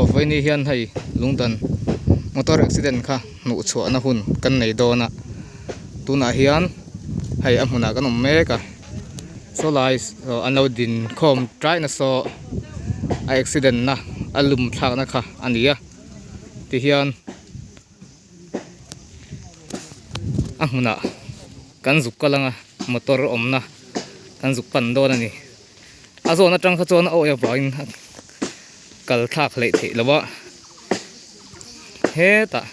Aw vawiini hian hei lungdan motor accident kha hmuh chhuahna hun kan nei dawn a tunah hian hei a hmunah kan awm mek a saw lai aw an lo din khawm tlai na saw a accident na a lum thlakna kha a ni a tihian. A hmunah kan zuk kal anga motor awmna kan zuk pan dawn a ni a zawn atang kha chuan a awih avangin kal thlak hleih theih loh a hetah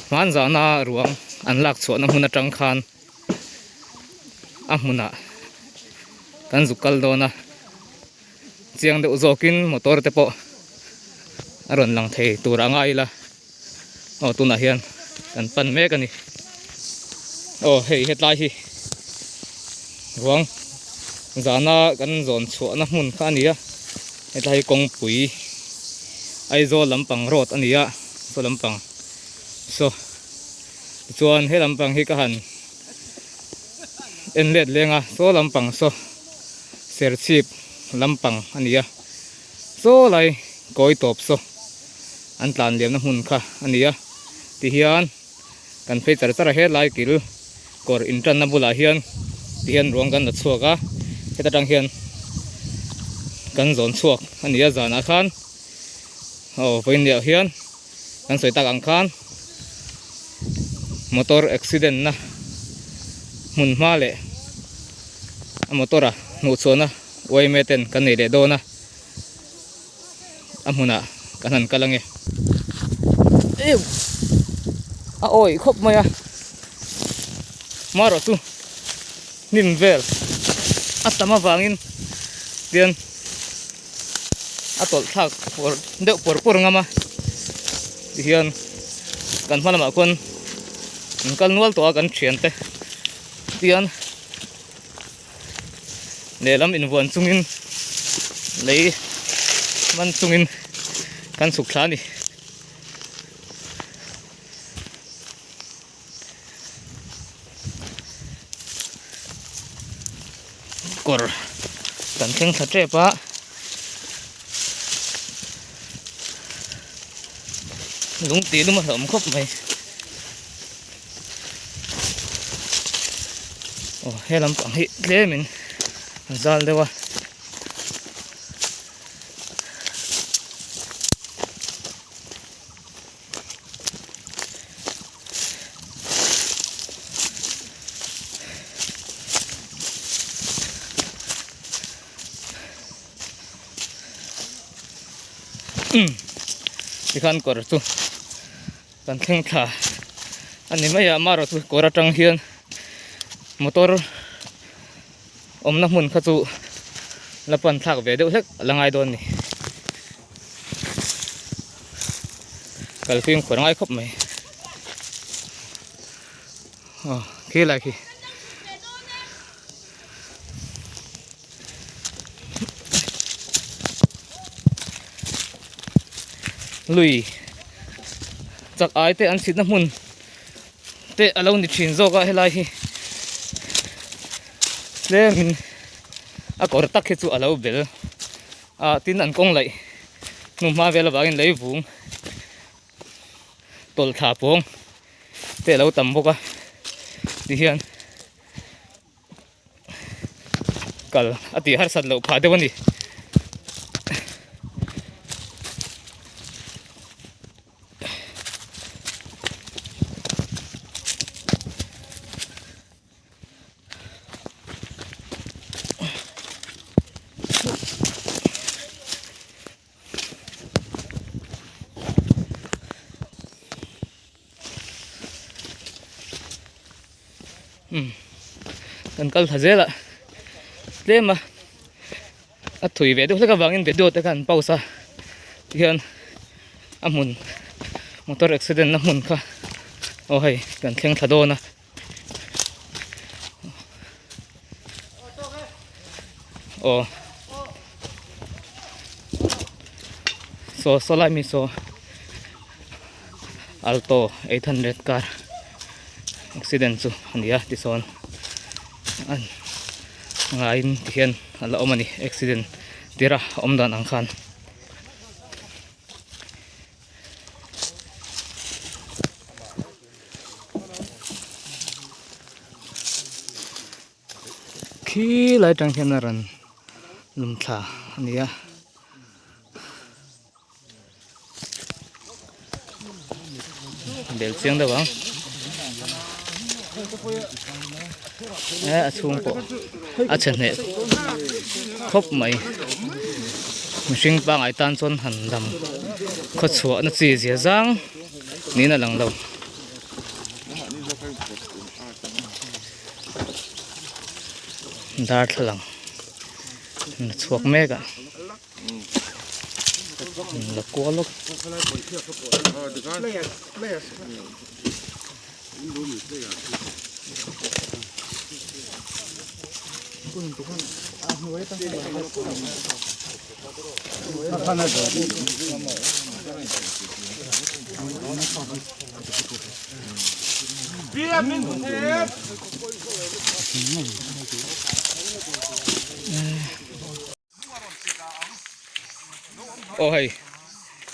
hmanzahna ruang an lak chhuahna hmun atang khan a hmunah kan zuk kal dawn a. Chiang deuh zawkin motor te pawh a rawn lang thei tur a ngai ila aw tunah hian kan pan mek a ni aw hei hetlai hi ruang zana kan zawn chhuahna hmun kha a ni a hetlai hi kawngpui Aizawl lampang road a ni a saw lampang saw tichuan he lampang hi ka han en let leng a saw lampang saw. Serchhip lampang a ni a, saw lai kawi tawp saw an tlan liamna hmun kha a ni a, tihian kan phei char char a helai kil kawr intanna bulah hian tihian ruang kan la chhuak a, heta tang hian kan zawn chhuak a ni a zanah khan aw vawiin hian kan sawi tak ang khan motor accident na hmun hma leh a motor a hmuh chhuahna yma ten kan nei leh dawn a a hmunah kan han kal ange a awih khawp mai a marawh chu hnim vel a tam avangin tian a tawlh thlak pawr deuh pawr pawr ngam a tihian kan hma lamah khuan an kal nual tawh a kan thian te tihian lehlam invuan chungin lei man chungin kan chhuk thla a ni. Kawr kan thleng thla tep a lung tih lum a hlauhawm khawp mai aw he lampang hi tlem in a zal deuh a. Tikhan kawr chu kan thleng thla a ni mai a amaherawh chu kawr atang hian motor awmna hmun kha chu la pan thlak ve deuh hlek a la ngai dawn a ni. Kal fimkhur ngai khawp mai aw khi lai khi lui chak ai te an chhitna hmun te a lo ni thin zawk a helai hi tlemin a kawr tak hi chu a lo bel. Ah tin an kawng laih hnu hma vel avangin lei vung tawlh thla pawng te a lo tam bawk a tihian kal a tih harsat loh phah deuh a ni. Kan kal thla zel a tlem a a thui ve deuh hlek avangin video te kha an pause a tihian a hmun motor accident na hmun kha aw hei kan thleng thla dawn a. Aw saw saw lai mi saw alto 800 car accident chu a ni a tisawn an ngaiin tihian a la awm a ni accident tira awm dan ang khan. Khi lai tang hian a rawn lum thla a ni a. Bel chiang deuh ang. Eh a chhung pawh a chhe hneh khawp mai. Mihring pangngai tan chuan han dam khaw chhuah na chi zia zang niin a lang lo. Darthlalang a chhuak mek a. La kual lawk. Aw hei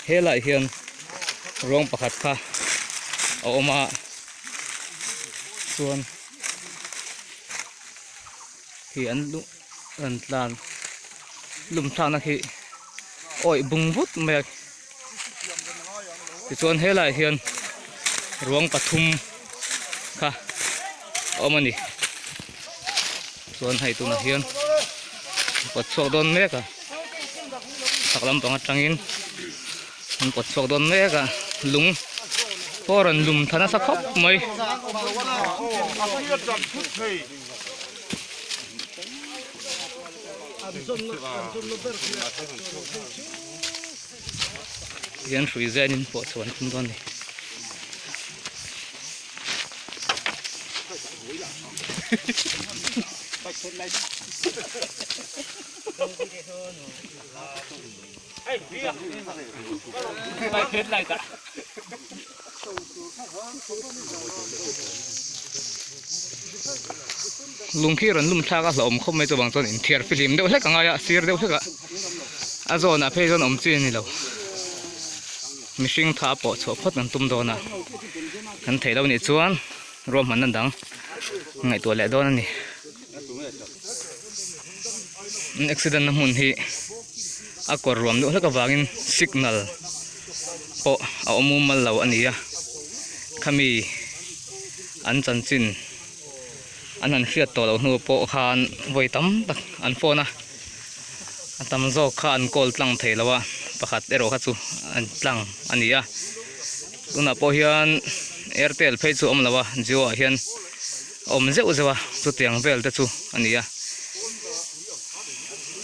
helaiah hian ruang pakhat kha a awm a chuan khi an luh an tlan lum thlakna khi awih bung vut mai a tichuan helaiah hian ruang pathum kha a awm a ni. Chuan hei tunah hian an pawt chhuak dawn mek a chhak lampang atangin an pawt chhuak dawn mek a lung pawh a rawn lum tha nasa khawp mai. Hian hrui zenin pawh chhuah an tum dawn a ni. Lung khi rawn lum thlak a hlauhawm khawp mai chuvang chuan inthiar fihlim deuh hlek a ngai a sir deuh hlek a a zawnah phei chuan awm chi a ni lo mihring tha pawh chhuah phawt an tum dawn a kan theih loh nih chuan ruahmanna dang ngaihtuah leh dawn a ni an accident na hmun hi a kawr ruam deuh hlek avangin signal pawh a awm mumal lo a ni a khami an chanchin an han hriat tawh loh hnu pawh khan vawi tam tak an phone a a tam zawk kha an call tlang thei lo a pakhat erawh kha chu an tlang a ni a tunah pawh hian airtel phei chu a awm lo a jio ah hian a awm zeuh zeuh a chutiang vel te chu a ni a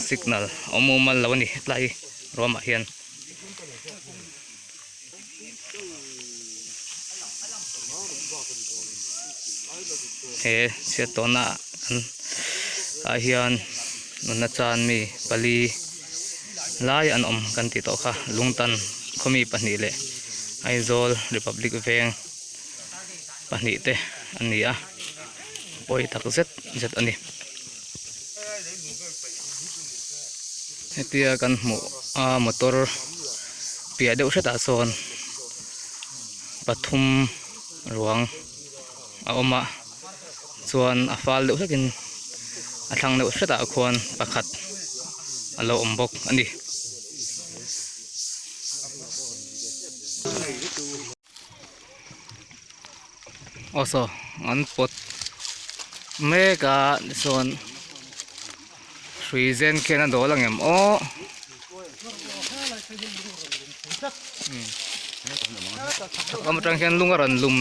signal a awm mumal lo a ni hetlai ruamah hian. He chhiat tawhna kan ah hian nunna chan mi pali lai an awm kan tih tawh kha Lungtan khawmi pahnih leh Aizawl Republic veng pahnih te an ni a pawi tak zet zet a ni. Hetia kan hmuh a motor piah deuh hretah sawn pathum ruang a awm a chuan a fal deuh hlekin a thlang deuh hretah khuan pakhat a lo awm bawk a ni. Aw saw an pawt mek a tichuan hrui zen khian a dawl ang em aw lam atang hian lung a rawn lum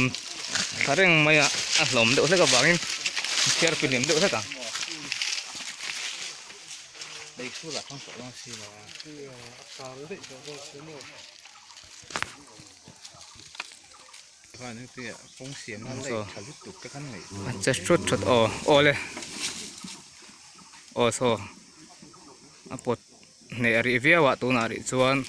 thla reng mai a a hlawm deuh hlek avangin chhiar fihlim deuh hlek ang. Che thut thut aw aw le aw saw a pawt hneh rih viau a tunah rih chuan.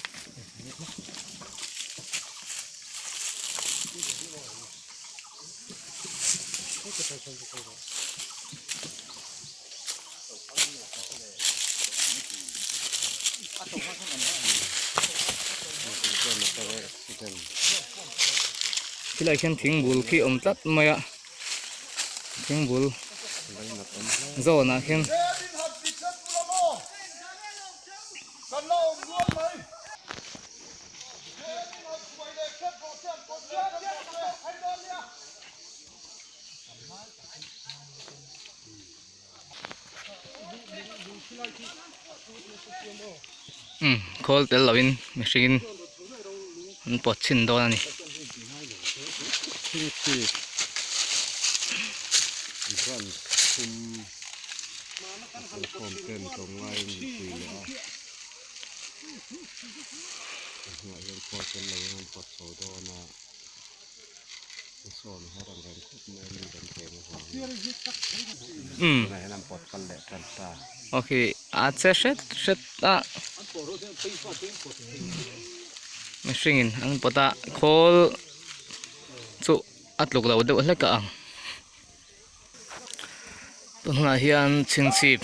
Khilaiah khian thing bul khi a awm tlat mai a thing bul. Zawnah khian. Umm khawl tel lovin mihringin an pawt chhin dawn a ni. Umm okay a che hret hret a mihringin an pawt a khawl chu a tluk lo deuh hlek a ang tun hunah hian chhingchhip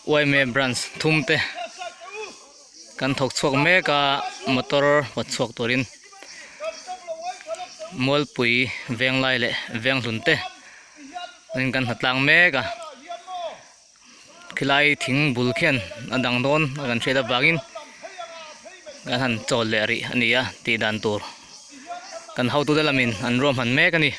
yma branch thum te kan thawk chhuak mek a motor pawt chhuak turin Mualpui Venglai leh Venghlun te in kan hnatlang mek a khilai thing bul khian a dang dawn a kan hriat avangin kan han chawl leh rih a ni a tih dan tur kan hotute lamin an ruahman mek a ni.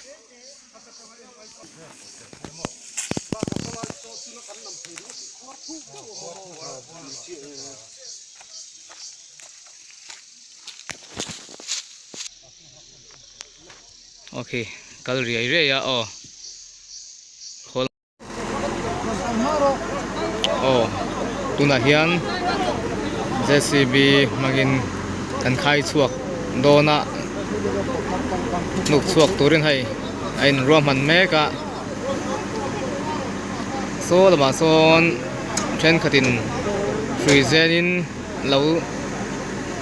Okay kal riai riai a aw khawl aw tunah hian J_C_B hmangin kan khai chhuak dawn a hnuk chhuak turin hei a inruahman mek a saw lamah sawn thenkhatin hrui zenin lo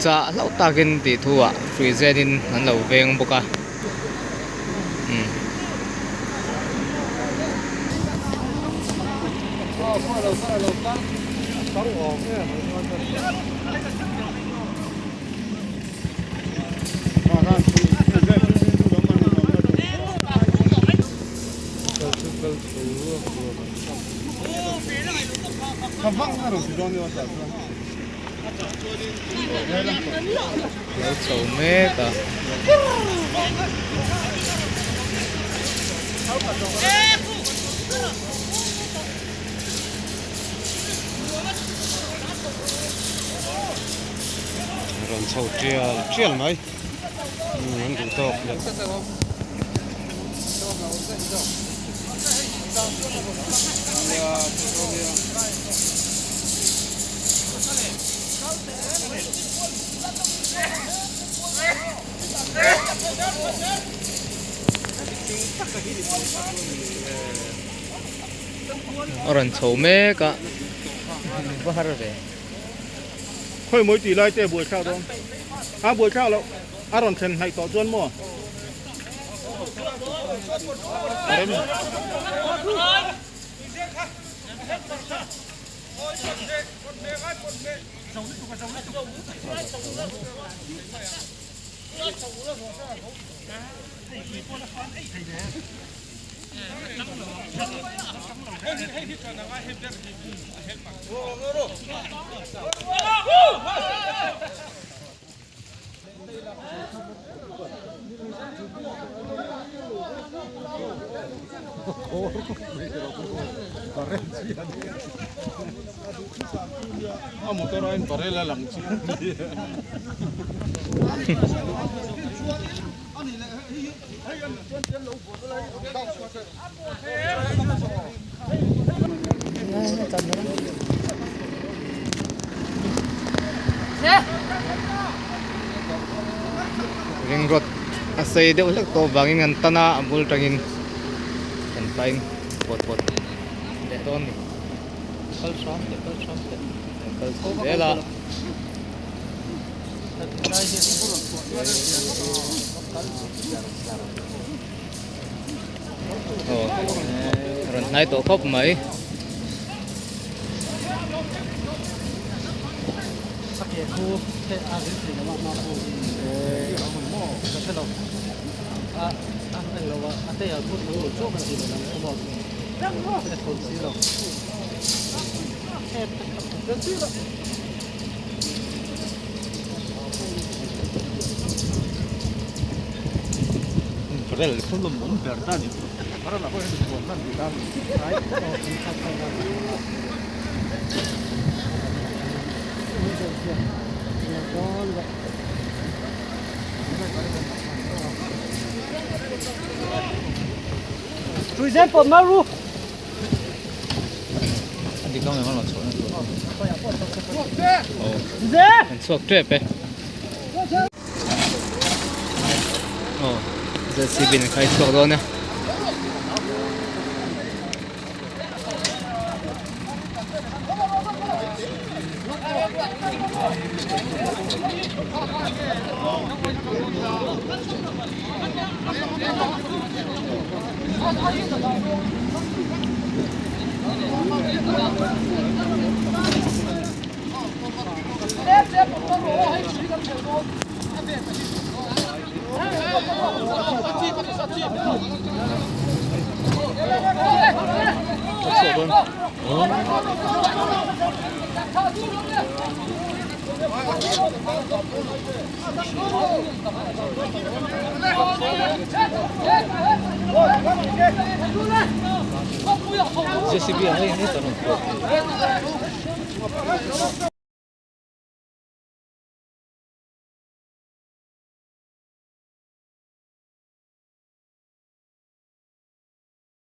chah hlauh takin tih thu ah hrui zenin an lo veng bawk a umm. Lo chho mek a. Rawn chho tial tial mai an duh tawk leh. A rawn chho mek a va har ve. Khawi mawi tih lai te buai thlak dawn a buai thlak loh a rawn thlen hnaih tawh chuan maw a rem. Ring rod a sei deuh hlek tawh vangin an tan a a bul tangin kan pain pawt pawt leh dawn a ni kal hram teh kal hram teh kal chho zel a. Aw rawn hnai tawh khawp mai. An chhuak tep e. Aw JCB in a khai chhuak dawn e. JCB ang hei hetah rawn kuah thei.